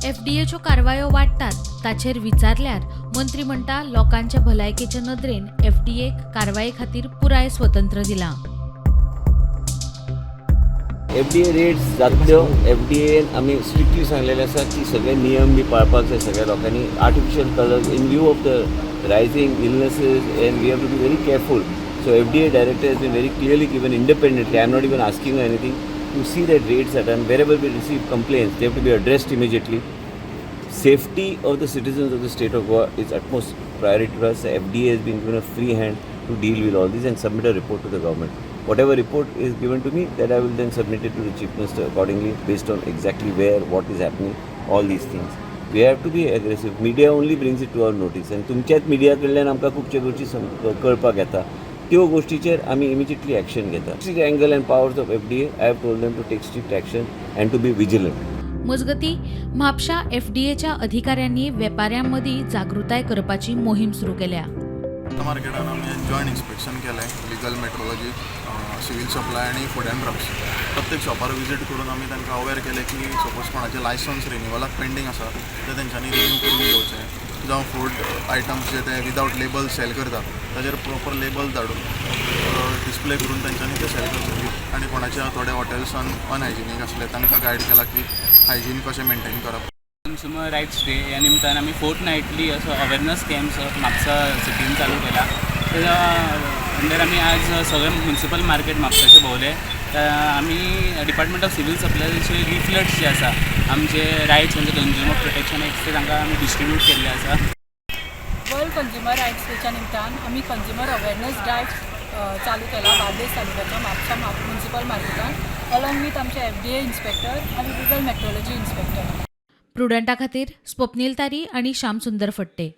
एफडीएच्यो कारवायो वाडटात ताचेर विचारल्यार मंत्री म्हणटा, लोकांचे भलायकेचे नदरेन एफडीएक कारवाये खातीर पुराय स्वतंत्र दिलां. एफडीए रेड्स जातल्यो. एफडीएन आमी स्ट्रिक्टली सांगलेलें आसा की सगळे नियम बी पाळपाक जाय सगळ्या लोकांनी. Artificial colours, in view of the rising illnesses, and we have to be very careful. So FDA director has been very clearly given independently, I am not even asking anything, to see that raids are done. Wherever we receive complaints, they have to be addressed immediately. Safety of the citizens of the state of Goa is utmost priority to us. The FDA has been given a free hand to deal with all these and submit a report to the government. Whatever report is given to me, that I will then submit it to the Chief Minister accordingly, based on exactly where, what is happening, all these things. We have to be aggressive. Media only brings it to our notice. And तुमच्याच media कडल्यान आमकां खुबश्यो गोश्टी कळपाक येता. त्यो गोश्टीचेर आमी immediately action घेता. Angle and powers of FDA, I have told them to take strict action and to be vigilant. मजगती, म्हापशा एफडीएच्या अधिकाऱ्यांनी वेपाऱ्यां मदीं जागृताय करपाची मोहीम सुरू केल्या. मार्केटान आमी जॉयंट इन्स्पेक्शन केलें, लिगल मेट्रोलॉजी, सिवील सप्लाय आनी फूड अँड ड्रग्स. प्रत्येक शॉपार विजीट करून आमी तांकां अवेर केलें की सपोज कोणाचें लायसन्स रिन्युअलाक पेंडींग आसा, तें तेंच्यांनी रिन्यू करून घेवचें, जावं फूड आयटम्स जे ते विदावट लेबल सेल करता, ताजेर प्रॉपर लेबल धाडून डिस्प्ले करून तेंच्यांनी ते सेल करचे. आनी कोणाच्या थोड्या हॉटेल्सान अनहायजिनीक आसले, तांकां गायड केला की हायजीन कशें मेंटेन करप. कन्झ्युमर रायट्स डे ह्या निमतान आमी फोर्ट नायटली असो अवेरनस कॅम्प्स म्हापसा सिटीन चालू केला. तेच्या अंडर आमी आज सगळे म्युनिसिपल मार्केट म्हापसाचे भोंवले. आमी डिपार्टमेंट ऑफ सिवील सप्लायचे लिफलेट्स जे आसा, आमचे रायट्स म्हणजे कन्झ्युमर प्रोटेक्शन एक्ट, ते तांकां आमी डिस्ट्रिब्यूट केल्ले आसा. वर्ल्ड कंज्युमर रायट्स डेच्या निमतान आमी कंज्युमर अवेरनस ड्रायव्ह चालू केला बार्देस तालुक्याच्या म्हापसा म्युनिसिपल मार्केटान, अलॉंग वीथ आमचे एफडीए इन्स्पेक्टर आनी लिगल मेट्रोलॉजी इन्स्पेक्टर. प्रुडंटा खातीर स्वप्नील तारी आणि श्यामसुंदर फट्टे.